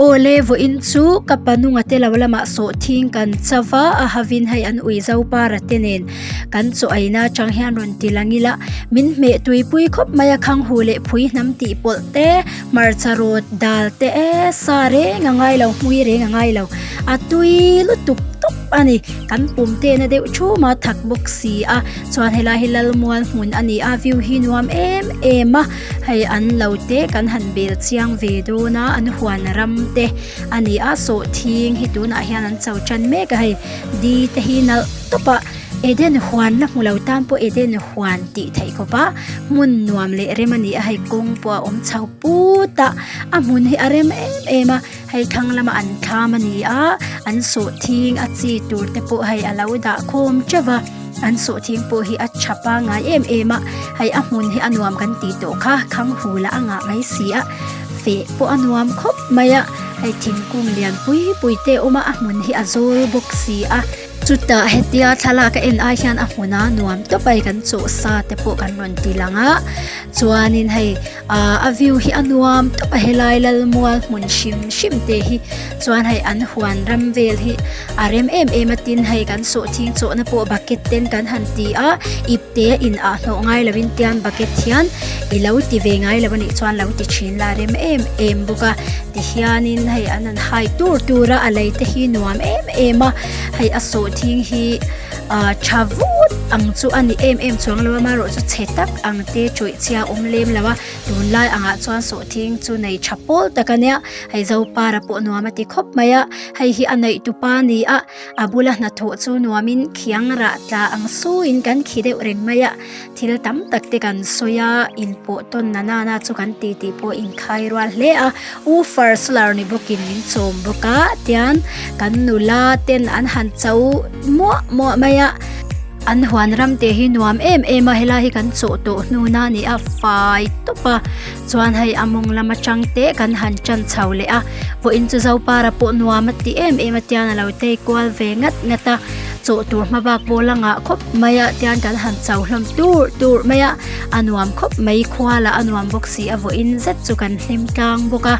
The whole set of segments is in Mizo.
Awle vawiin chu ka panunga te lo lamah sawhthing kan chauh a, a havin hei an ui zo para te nen kan chaw eina atang hian rawn ti lang ila min hmeh tuipui khawp mai a khang hu leh phui hnam tih pawlh te hmarcha rawt dal te e sa reng a ngai lo hmui reng a ngai lo a tui lutuk tawp a ni kan pum te na deuh thum a thak bawk si a chuan helai hi lalmual hmun a ni a view hi nuam em em a hei an lo te kan han bel chiang ve dawn a an huan ram te a ni a sawhthing hi tunah hian an cho tan mek a hei di te hi nalh tawp a Eden huan la hmu lo tan pawh Eden huan tih theih khawp a hmun nuam leh rem a ni a hei kawng pawh a awm chho put a a hmun hi a rem em em a hei thlang lama an thlam a ni a an sawhthing a chi tur te pawh hei a lo dah khawm teuh va an sawhthing pawh hi a tha pangngai em em a hei a hmun hi a nuam kan tih tawh kha khang hul ah a ngah mai si a feh pawh a nuam khawp mai a hei thingkung lian pui pui te a awm a a hmun hi a zawl bawk si a. Chutah hetia thlalak a en ai hian a hmun a nuam tawp a hei kan chaw sa te pawh kan rawn ti lang a chuanin hei ahh a view hi a nuam tawp a helai lalmual hmun hrim hrim te hi chuan hei an huan ram vel hi a rem em em a tin hei kan sawhthing chawhna pawh bucket ten kan han ti a ipte a in ah hnawh ngai lovin tian bucket hian i lo ti ve ngai lo a nih chuan lo ti thin la rem em em bawk a tihianin hei an han hai tur tur a a lei te hi nuam em em a. Hei a sawhthing hi ah tha vut ang chu a ni em em chuang lo a amaherawhchu chhe tak ang te tawih chhia a awm lem lo a tunlai angah chuan sawhthing chu nei tha pawl tak a nia hei zopara pawh nuam a ti khawp mai a hei hi a neih tupa a ni a a bula hnathawh chu nuamin khiang rah tla ang suiin kan khi deuh reng mai a thil tam tak te kan sawi a inpawh tawn na nana chu kan tih tih pawh inkhai rual hle a u first lar ni bawkin min chawm bawk a tian kan nula ten an han cho muah muah mai a an huan ram te hi nuam em em a helai hi kan chawh tawh hnu na a ni a fai tawp a chuan hei a mawng lam atang te kan han tan chho leh a vawiin chu zopara pawh nuam a ti em em a tian a lo tei kual ve ngat ngat a. Chaw tur hma bak pawh la ngah khawp mai a tian kan han cho hlawm tur tur mai a a nuam khawp mai khual ah a nuam bawk si a vawiin zet chu kan hlim tlang bawk a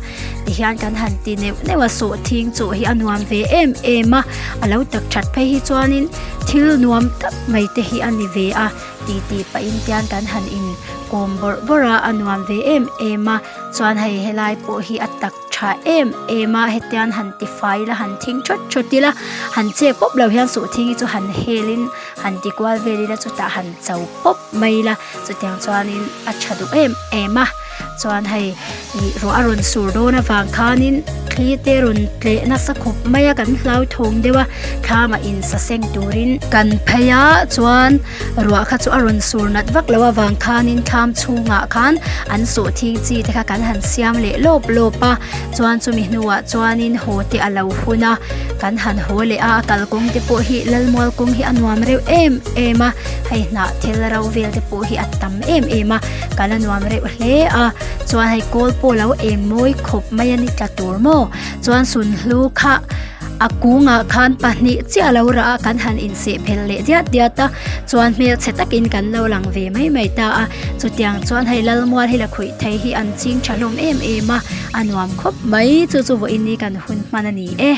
tihian kan han ti neuh neuh a sawhthing chaw hi a nuam ve em em a a lo tak that phei hi chuanin thil nuam tak mai te hi a ni ve a ti ti pahin tian kan han in kawm bawrh bawrh a a nuam ve em em a chuan hei helai pawh hi a tak tha em em a hetian han ti fai ila han thing thawt thawt ila han chek pawp lo hian sawhthing hi chu han hel in han ti kual vel ila chutah han cho pawp mai ila chutiang chuanin a tha duh em em a chuan hei ih ruah a rawn sur dawn avang khanin thli te rawn tleh nasa khawp mai a kan hlauthawng deuh a thlam ah in saseng turin kan phei a chuan Ruah kha chu a rawn sur nat vak lo avang khanin thlam chhungah khan an sawhthing chi te kha kan han siam leh lawp lawp a chuan chumi hnuah chuanin haw te a lo hun a kan han haw leh a a kalkawng te pawh hi lalmual kawng hi a nuam reuh em em a hei hnah thil ro vel te pawh hi a tam em em a kal a nuam reuh hle a chuan hei kawl pawh lo eng mawi khawp mai a ni tla tur maw chuan sunhlu kha. A kungah khan pahnih chiah a lo rah a, kan han inseh phel leh diat diat a, chuan hmelchhe takin kan lo lang ve mai mai ta a, chutiang chuan hei Lalmual hi la khuih thei hi an ching tha hlawm em em a, a nuam khawp mai, chu chu vawiin ni kan hun hman a ni e.